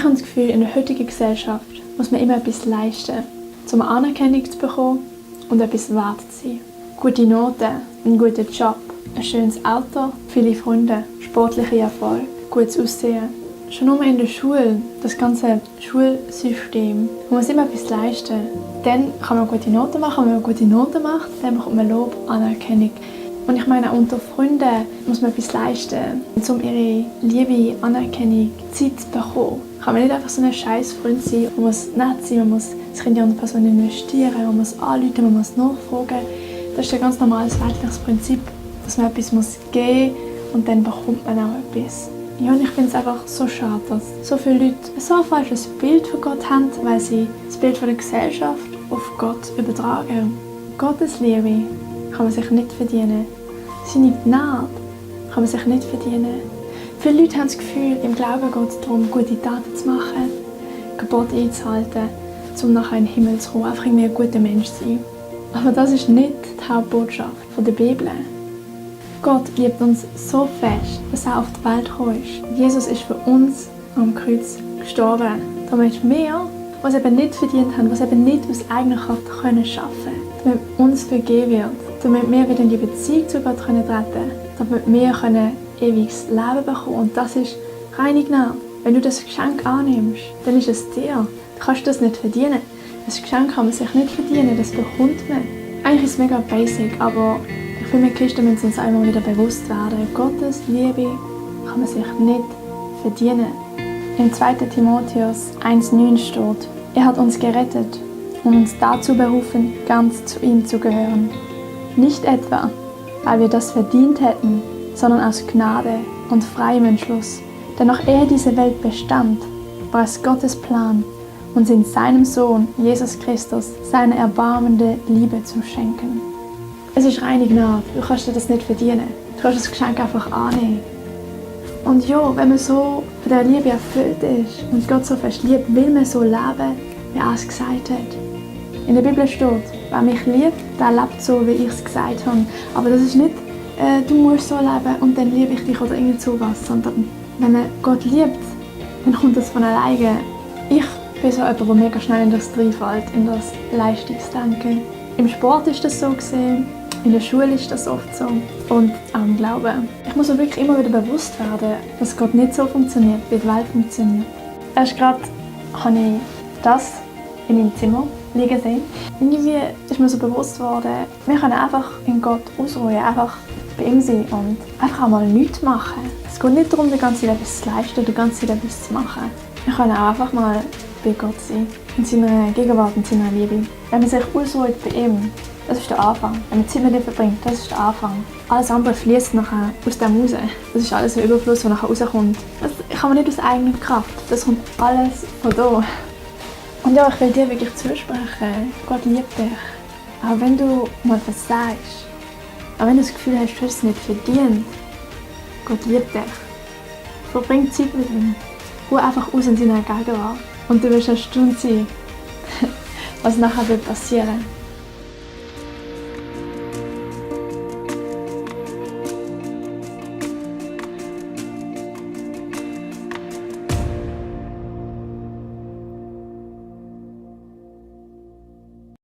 Ich habe das Gefühl, in der heutigen Gesellschaft muss man immer etwas leisten, um Anerkennung zu bekommen und etwas wert zu sein. Gute Noten, einen guten Job, ein schönes Auto, viele Freunde, sportlicher Erfolg, gutes Aussehen. Schon nur in der Schule, das ganze Schulsystem, man muss immer etwas leisten. Dann kann man gute Noten machen, wenn man gute Noten macht, dann bekommt man Lob, Anerkennung. Und ich meine, auch unter Freunden muss man etwas leisten, um ihre Liebe, Anerkennung, Zeit zu bekommen. Kann man nicht einfach so ein scheiß Freund sein, man muss nett sein, man muss sich in die andere Person investieren, man muss anrufen, man muss nachfragen. Das ist ein ganz normales weltliches Prinzip, dass man etwas geben muss und dann bekommt man auch etwas. Ja, und ich finde es einfach so schade, dass so viele Leute so ein falsches Bild von Gott haben, weil sie das Bild von der Gesellschaft auf Gott übertragen. Gottes Liebe kann man sich nicht verdienen. Seine Gnade kann man sich nicht verdienen. Viele Leute haben das Gefühl, im Glauben geht es darum, gute Taten zu machen, Gebote einzuhalten, um nachher in den Himmel zu kommen, einfach ein guter Mensch zu sein. Aber das ist nicht die Hauptbotschaft der Bibel. Gott liebt uns so fest, dass er auf die Welt gekommen ist. Jesus ist für uns am Kreuz gestorben, damit wir, was eben nicht verdient haben, was eben nicht aus eigener Kraft können schaffen, damit uns vergeben wird, damit wir wieder in die Beziehung zu Gott treten können, damit wir ewiges Leben bekommen. Und das ist reine Gnade. Wenn du das Geschenk annimmst, dann ist es dir. Du kannst das nicht verdienen. Das Geschenk kann man sich nicht verdienen, das bekommt man. Eigentlich ist es mega basic, aber ich finde, wir Christen müssen uns einmal wieder bewusst werden. Gottes Liebe kann man sich nicht verdienen. Im 2. Timotheus 1,9 steht: Er hat uns gerettet und uns dazu berufen, ganz zu ihm zu gehören. Nicht etwa, weil wir das verdient hätten, sondern aus Gnade und freiem Entschluss. Denn noch ehe diese Welt bestand, war es Gottes Plan, uns in seinem Sohn, Jesus Christus, seine erbarmende Liebe zu schenken. Es ist reine Gnade, du kannst dir das nicht verdienen. Du kannst das Geschenk einfach annehmen. Und ja, wenn man so von der Liebe erfüllt ist und Gott so fest liebt, will man so leben, wie er es gesagt hat. In der Bibel steht, wer mich liebt, der lebt so, wie ich es gesagt habe. Aber das ist nicht, du musst so leben und dann liebe ich dich oder irgend sowas, sondern wenn man Gott liebt, dann kommt das von alleine. Ich bin so jemand, der mega schnell in das reinfällt, in das Leistungsdenken. Im Sport ist das so gesehen, in der Schule ist das oft so und auch im Glauben. Ich muss mir wirklich immer wieder bewusst werden, dass Gott nicht so funktioniert, wie die Welt funktioniert. Erst gerade habe ich das in meinem Zimmer liegen sehen. Irgendwie ist mir so bewusst worden, wir können einfach in Gott ausruhen, einfach bei ihm sein und einfach auch mal nichts machen. Es geht nicht darum, die ganze Zeit etwas zu leisten, die ganze Zeit etwas zu machen. Wir können auch einfach mal bei Gott sein, in seiner Gegenwart und seiner Liebe. Wenn man sich ausruht bei ihm, das ist der Anfang. Wenn man Zeit mit ihm verbringt, das ist der Anfang. Alles andere fließt nachher aus dem raus. Das ist alles ein Überfluss, der nachher rauskommt. Das kann man nicht aus eigener Kraft. Das kommt alles von da. Und ja, ich will dir wirklich zusprechen. Gott liebt dich. Auch wenn du mal versagst, auch wenn du das Gefühl hast, du hast es nicht verdient, Gott liebt dich. Verbring Zeit mit ihm. Ruhe einfach aus in seiner Gegenwart. Und du wirst erstaunt sein, was nachher passieren wird.